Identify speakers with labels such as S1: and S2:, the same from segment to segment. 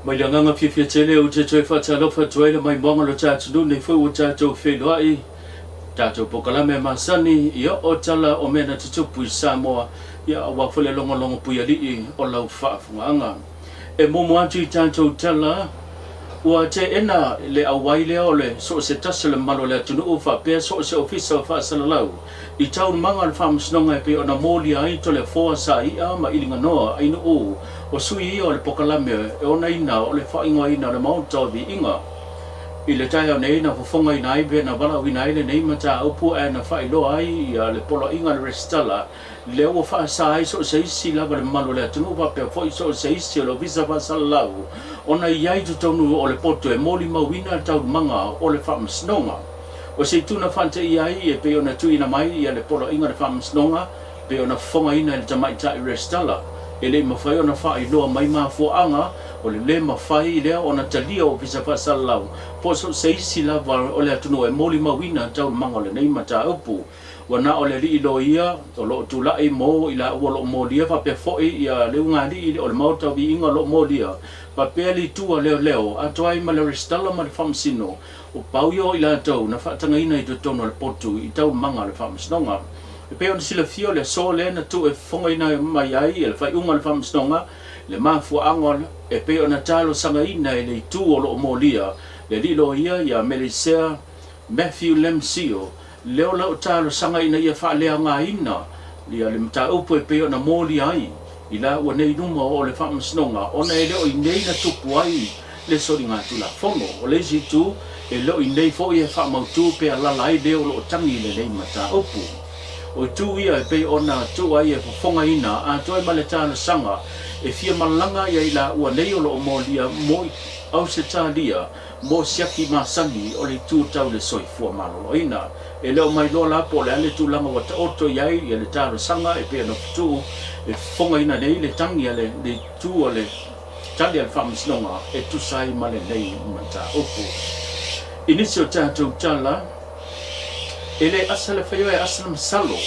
S1: Mai le agaga fiafia tele ou te toe faatalofa atu ai le maimoaga o lo ta atunuu nei foi ua tatou feiloai tatou polokalame masani ia o tala o mea na tutupu i Samoa ia aua foi le logologo puialii o lau faafogaaga. E muamua atu i tatou tala ua teena le auai lea o le so o se tasi o le mamalu o le atunuu faapea so o se ofisa o faasalalau i taualumaga o le faamasinoga e pei ona molia ai Toleafoa Sai'a ma Iliganoa Ainuu o sui ia o le pokalame e onaina o le faaigoaina o le Maota o Viiga. I le taeao nei na fofogaina ai pe na valaauina ai lenei mataupu ae na faailoa ai ia le poloaiga a le Resitala lea ua faasa ai so o se isi lava le mamalu o le atunuu faapea foi so o se isi o le Ofisa Faasalalau ona i ai i totonu o le poto e molimauina le taualumaga o le faamasinoga. O se itu na faateia ai e pei ona tuuina mai ia le poloaiga o le faamasinoga e pei ona fofogaina e le tamaitai Resitala e le i mafai ona faailoa mai mafuaaga o le le mafai lea ona talia Ofisa Faasalalau po o so o se isi lava o le atunuu e molimauina taualumaga o lenei mataupu. Ua na o le alii loia o lo o tulai mo i laua o lo o molia faapea foi ia le ugaalii o le Maota o Viiga o lo o molia faapea le itu a leoleo atoa ai ma le Resitala ma le Faamasino o pau ia o i latou na faatagaina i totonu o le potu i taualumaga o le Faamasinoga. E pei ona silafia o le aso lea na tuu e fofogaina mai ai e le faaiuga o le Faamasinoga le mafuaaga e pei ona talosagaina e le itu o lo o molia le alii loia ia Melisea Matthew Lemcio, lea o lau talosaga ina ia faaleaogaina ia le mataupu e pei ona molia ai i laua nei luma o le Faamasinoga ona e le o i nei na tupu ai le soligatulafono. O le isi itu, e le o i nei foi e faamautu pe alala ai le o lo o tagi i lenei mataupu. O itu ia e pei ona tuu ai e fofogaina atoa ma le talosaga e fia malaga ia i laua nei o lo o molia mo Ausetalia mo siaki masani o le itu tau le soifua maloloina. E le o mailoa la po o le a le tulaga ua taoto i ai le talosaga e pei ona fetuu e fofogaina nei le tagi a le itu o le tali a le Faamasinoga e tusa ai ma lenei mataupu. I nisi o tatou tala, e le asa le faioe e asa le masalo.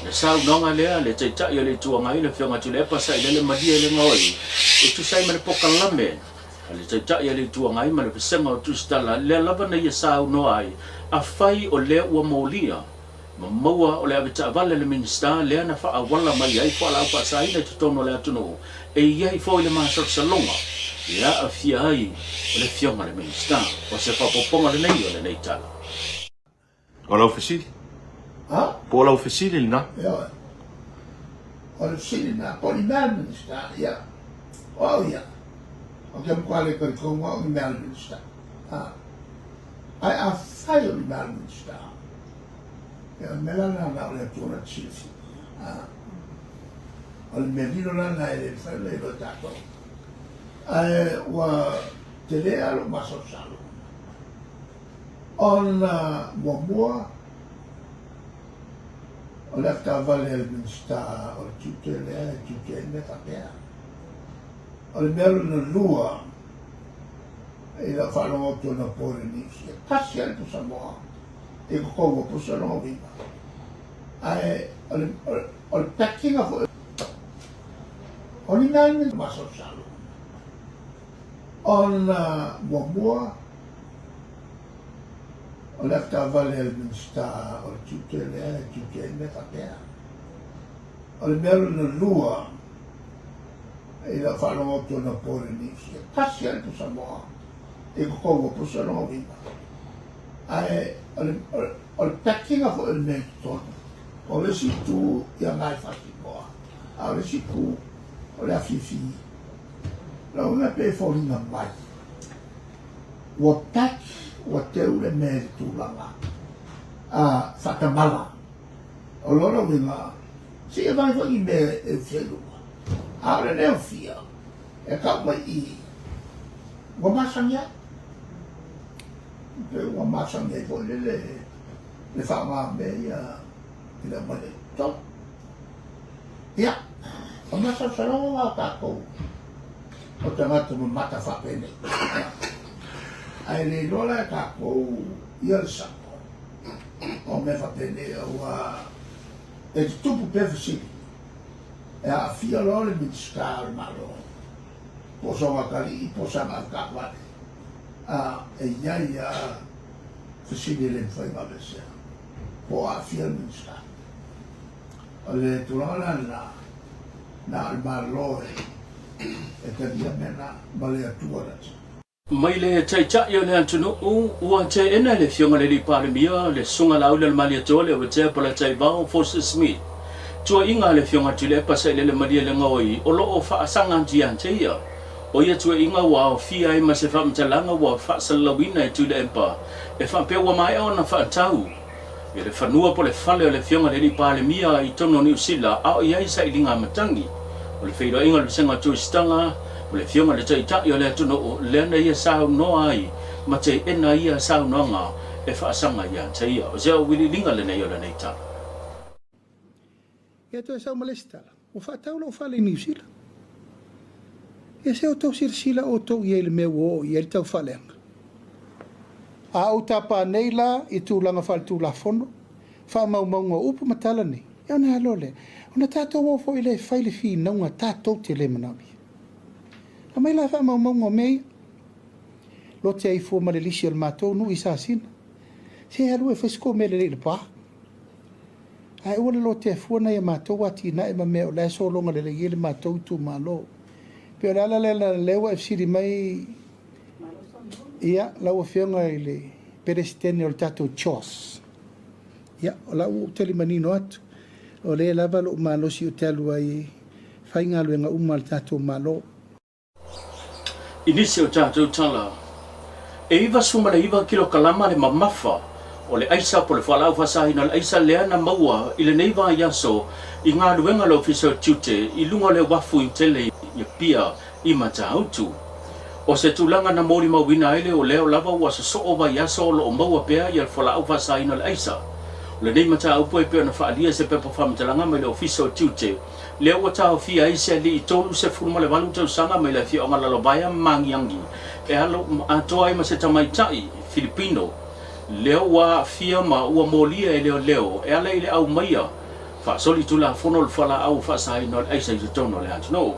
S1: Le saunoaga lea a le Taitai o le Itu Agai, le Afioga Tuilaepa Sailele Malie le Gaoi, e tusa ai ma le pokalame A le Taitai a le Itu Agai ma le Vasega o Tusitala, lea lava na ia saunoa ai, afai o lea ua molia ma maua o le avetaavale a le Minisita lea na faaauala mai ai fualaau faasaina i totonu o le atunuu, e i ai foi le masalosaloga e aafia ai o le Afioga i le Minisita. O se faaopoopoga lenei o lenei tala.
S2: O lau fesili?
S3: Ha?
S2: Po o lau fesili lena?
S3: Ioe. O le fesili lena, po o ni mea le Minisita, ia. O au ia, ou te matua le talitonu au i mea a le Minisita. Ha? Ae afai o ni mea a le Minisita, ia o le mea la lena na o le Atua na te silafia. Ha? O le mea lilo la lena e le mafai ona iloa e tatou. Ae ua tele lava lou masalosalo. Ona muamua, o le avetaavale a le Minisita o le Tiute lea e tiute ai mea faapea. O le mea lona lua, i lau faalogo atu anapo i le news, e tasi lava le pusa moa i totonu o pusa lona uiga. Ae o le, o le packing foi, o ni mea ni masalosalo. Ona muamua, o le avetaavale a le Minisita o le Tiute lea e tiute ai mea faapea. O le mea lona lua, i lau faalogo atu anapo i le news, e tasi lava le pusa moa i totonu o pusa lona uiga. Ae o le, o le packing foi o le mea i totonu, o le isi itu ia nai fatimoa, a o le isi itu o le afifi. Lau uiga pei e foliga mai ua pack, ua teu le mea i le tulaga a faatamala. O lona uiga, se i avane foi ni mea e ufia i luga. A o le le ufia, e tau mai i i, ua masani ai. Pei ua masani ai foi lele le faaaoga o mea ia i le aumai ai i totonu. Ia, o masalosaloga na o tatou o tagata mamata faapenei. Ae le iloa la e tatou ia le sao o mea faapenei aua e tutupu pea fesili e aafia loa le Minisita o le Malo. Po o Sogakalii po o Sagataavale, a e i ai a fesili e le mafai ona aveesea, po o aafia le Minisita. O le tulaga la lena, na o le Malo e talia mea na ma le Atua na te.
S1: Mai le Taitai o le atunuu, ua teena e le Afioga i le Alii Palemia, le Susuga Laaulialemalietoa le Auatea Polataivao Fosi Smith, tuuaiga a le Afioga Tuilaepa Sailele Malielegaoi o lo o faasaga atu ia te ia. O ia tuuaiga ua aofia ai ma se faamatalaga ua faasalalauina e Tuilaepa e faapea ua maea ona faatau i le fanua po o le fale o le Afioga i le Alii Palemia i totonu o Niu Sila a o i ai sailiga matagi o le feiloaiga o le Vasega Tuisitala ma le Afioga i le Taitai o le atunuu lea na ia saunoa ai ma teena ia saunoaga e faasaga ia te ia. O se auiliiliga lenei o lenei tala.
S4: Ia toe sau ma le isi tala, Ua faatau lou fale i Niu Sila. Ia se outou silasila outou i ai i le mea ua oo i ai le taufaaleaga. A ou tapa nei la i tulaga faaletulafono, faamaumauga o upu ma tala nei, ia ona alo lea, ona tatou o foi lea e fai le finauga tatou te le manaomia. Aumai la faamaumauga o mea ia. Lote ai fua ma le lisi o le matou nuu i Sasina. Se alu e fai se kou mea lelei i le pa. Ae aua le lotea fua nai a matou atinae ma mea o la e sologa lelei ai le matou itumalo. E pei o le ala lea leaga o lea ua e fesili mai ia lau Afioga i le Peresetene o le tatou CHOS. Ia, o la ua ou tali manino atu, o lea e lava lou malosi ou te alu ai e fai galuega uma a le tatou Malo.
S1: I nisi o tatou tala, e 99 kilokalama le mamafa o le aisa po o le fualaau faasaina o le aisa lea na maua i lenei vaiaso i galuega a le Ofisa o Tiute i luga o le uafu i tele i Apia i Matautu. O se tulaga na molimauina ai le o lea lava ua sosoo vaiaso o lo o maua pea ia le fualaau faasaina o le aisa. O lenei mataupu e pei ona faaalia i se pepa faamatalaga mai le Ofisa o Tiute lea ua taofia ai se alii 38 tausaga mai le afioaga Lalovaea ma Magiagi e alo atoa ai ma se tamaitai Filipino lea ua aafia ma ua molia e leoleo e ala i le aumaia faasolitulafono o le fualaau faasaina o le aisa i totonu o le atunuu.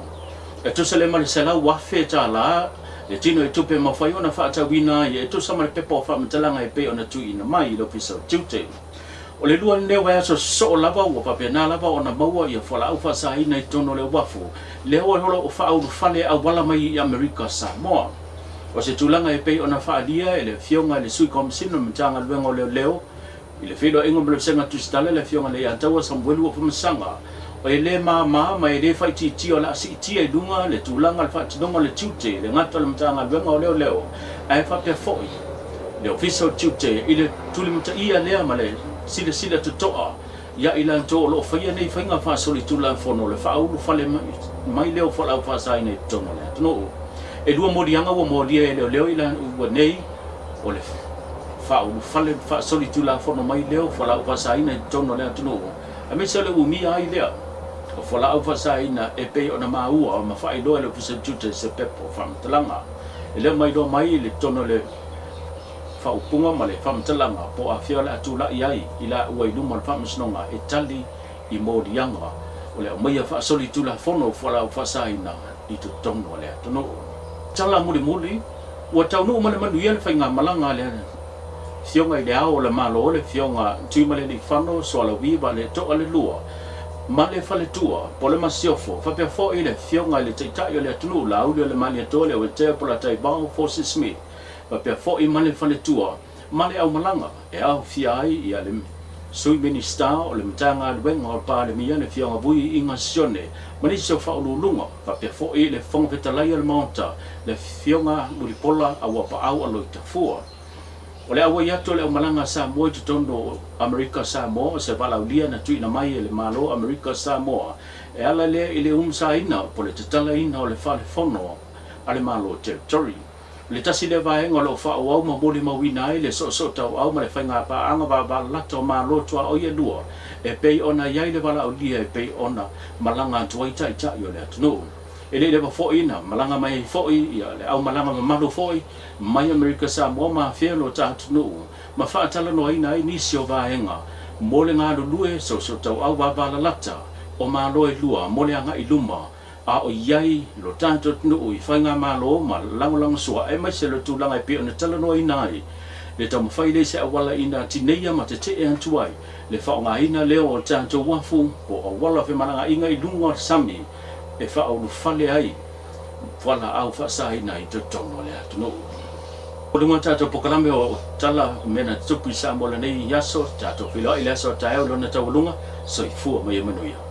S1: E tusa lea ma le $100,000 le tino i tupe e mafai ona faatauina ai e tusa ma le pepa o faamatalaga e pei ona tuuina mai i le Ofisa o Tiute. O le lua lenei o vaiaso sosoo lava ua faapena lava ona maua ia fualaau faasaina i totonu o le uafu lea ua o lo o faaulufale auala mai i Amerika Samoa. O se tulaga e pei ona faaalia e le Afioga i le Sui Komasina o le Matagaluega o Leoleo i le feiloaiga ma le Vasega Tusitala le Afioga ia Leiataua Samuelu Afamasaga, e le māmā ma e le faaitiitia o le a siitia i luga le tulaga o le faatinoga o le tiute i le gata o le Matagaluega o Leoleo ae faapea foi le Ofisa o Tiute i le tulimataia lea ma le silasila totoa ia i latou o lo o faia nei faiga faasolitulafono o le faaulufale mai lea o fualaau faasaina i totonu o le atunuu. E lua moliaga ua molia e leoleo i laua nei o le faaulufale faasolitulafono mai lea o fualaau faasaina i totonu o le atunuu aemaise o le umia ai lea o fualaau faasaina e pei ona maua ma faailoa e le Ofisa o Tiute i se pepa o faamatalaga. E le o mailoa mai i le totonu o le faaupuga ma le faamatalaga po o afea o le a tulai ai i laua i luma o le Faamasinoga e tali i moliaga o le aumaia faasolitulafono o fualaau faasaina i totonu o le atunuu. Tala mulimuli, ua taunuu ma le manuia le faigamalaga a le Afioga i le Ao o le Malo, le Afioga Tuimalealiifano Sualauvi Vaaletoa le Lua, ma le Faletua, po o le Masiofo, faapea foi le Afioga i le Taitai o le atunuu, Laaulialemalietoa Leauetea Polataivao Fosi Smith, faapea foi ma le Faletua ma le aumalaga e aofia ai ia le Sui Minisita o le Matagaluega o le Palemia, le Afioga Vui Iga Sione, ma nisi o Faauluuluga, faapea foi le Fofoga Fetalai o le Maota, le Afioga Mulipola Auapaau Aloitafua. O le auai atu o le aumalaga a Samoa i totonu o Amerika Samoa o se valaaulia na tuuina mai e le Malo o Amerika Samoa e ala lea i le umusaina po o le tatalaina o le Fale Fono a le Malo Territory. O le tasi lea vaega o lo o faaauau ma molimauina ai le soosootauau ma le faigapaaga vavalalata o Malo tuaoi e lua e pei ona i ai le valaaulia e pei ona malaga atu ai taitai o le atunuu. E le i leva foi na malaga mai ai foi ia le aumalaga mamalu foi mai Amerika Samoa ma afea lo ta atunuu ma faatalanoaina ai nisi o vaega mo le galulue soosootauau vavalalata o Malo e lua mo le agai i luma. A o i ai lo tatou atunuu i faigamalo ma lagolagosua aemaise le tulaga e pei ona talanoaina ai le taumafai lea i se auala ina tineia ma tetee atu ai le faaaogaina lea o tatou uafu po o auala o femalagaaiga i luga o le sami e faaulufale ai fualaau faasaina i totonu o le atunuu. O luga o tatou polokalame o Tala o Mea na Tutupu i Samoa lenei aso, tatou feiloai i le aso a taeao i lona taualuga. Soifua ma ia manuia.